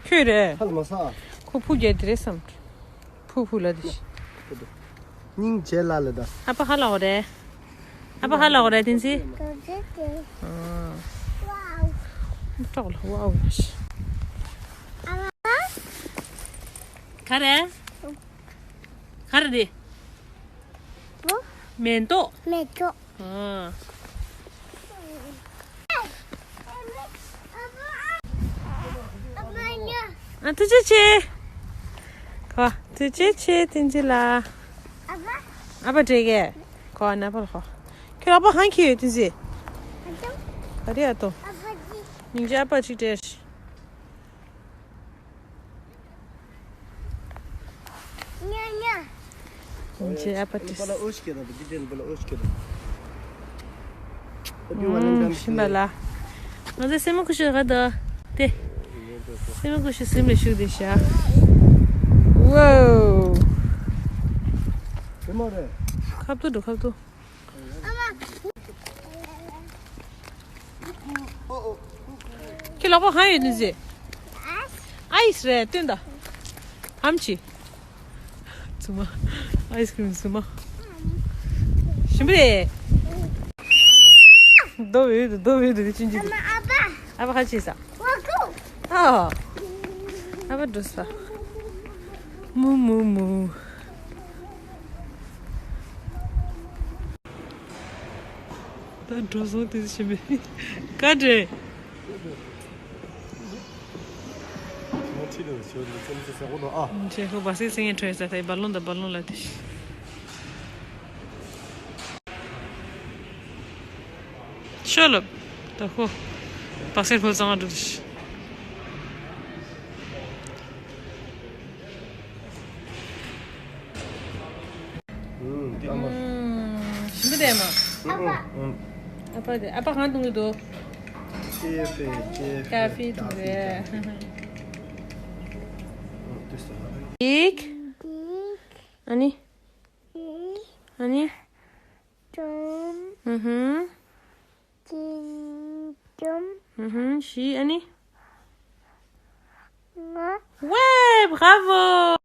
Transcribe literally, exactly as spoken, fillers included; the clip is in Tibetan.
ཁྱོད་རེད། ཧ་ལ་མ་ས། ཁོ་ཕུ་རྒྱལ་དེ་རེད་བསམ། ཕུ་ཕུ་ལ་དེ། སྙིང་རྗེ་ལ་ལ་ད། ཨ་ཕ་ཧ་ལ་འོ་རེད། ཨ་ཕ་ཧ་ལ་འོ་རེད་དེ་ཚེ། ཨ། ཏོག་ལ་ཝའོ་ཡ་ཤི། ག་རེ། ག་རེ་རེད། མེ་ཏོག་མེ་ཏོག་ཨ། ཨ་ཐུགས་རྗེ་ཆེ། ཁོ་ཐུགས་རྗེ་ཆེ་བསྟན་འཛིན་ལགས། ཨ་ཕ་འདྲེ་གས། ཁོ་ཨ་ན་པ་ལ་ཁོ། ཁྱོད་ཨ་ཕ་ཧང་ཁྱེར་ཡོད་བསྟན་འཛིན། ག་རེ་ཨ་ཏོ། སྙིང་རྗེ་ཨ་ཕ་ཅིག་སྤྲད། ཉེ་ཉེ། ཨུམ་ཤིན་པ་ལ། ང་ཚོ་སེ་མོ་ཀུ་ཤུ་ག་དོ། དེ། སེ་མོ་ཀུ་ཤུ་སེམས་ལ་ཤུགས་དེ་བཞག་ཝའོ། ཁབ་ཏུ་འགྲོ་ཁབ་ཏུ། ཁྱེད་ལག་པ་གང་ཡོད་ནི་ཟེ། ཨའི་སི་རེད་སྟོན་ད། ཨམ་ཆི། ཚུ་མ། ཨའི་སི་ཀྲིམ་ཚུ་མ། ཞིམ་པོ་རེད། རྡོ་འོད་དུ་རྡོ་འོད་དུ་ཅིན་ཅིན། ཨ་ཕ་ཁ་ཆེ་ས། ཨ། ཨ་ཕ་འགྲོ་ས། མུ་མུ་མུ། ད་འགྲོ་སོང་དེ་ཤི་མེད། ག་འདྲེ། ཁྱེད་ཁོ་བ་སེ་སེ་ངན་ཁྲོས་ས་ཐའི་བ་ལོང་དང་བ་ལོང་ལ་དེ་ཤི། ཤོ་ལོ། ད་ཁོ། བ་སེ་ཁོ་ཚང་འགྲོ་དེ་ཤི། ཨུམ། དེ་ཨ་མ། ཨུམ། ཞིམ་པོ་དེ་མ། ཨུམ། ཨུམ། ཨ་ཕ་དེ་ཨ་ཕ་གང་འཐུང་གི་འདུག་ཀ་ཧྥེ་ཀ་ཧྥེ་འཐུང་གི་རེད། ཨུམ། དེ་སོ། ཡིག་ཨ་ནི། ཨ་ནི། ཨུ་ཧུམ། ཅིང་ཅུམ། ཨུ་ཧུམ། བཞི་ཨ་ནི། ལྔ། ཝེ། བྷ་ར་ཝོ།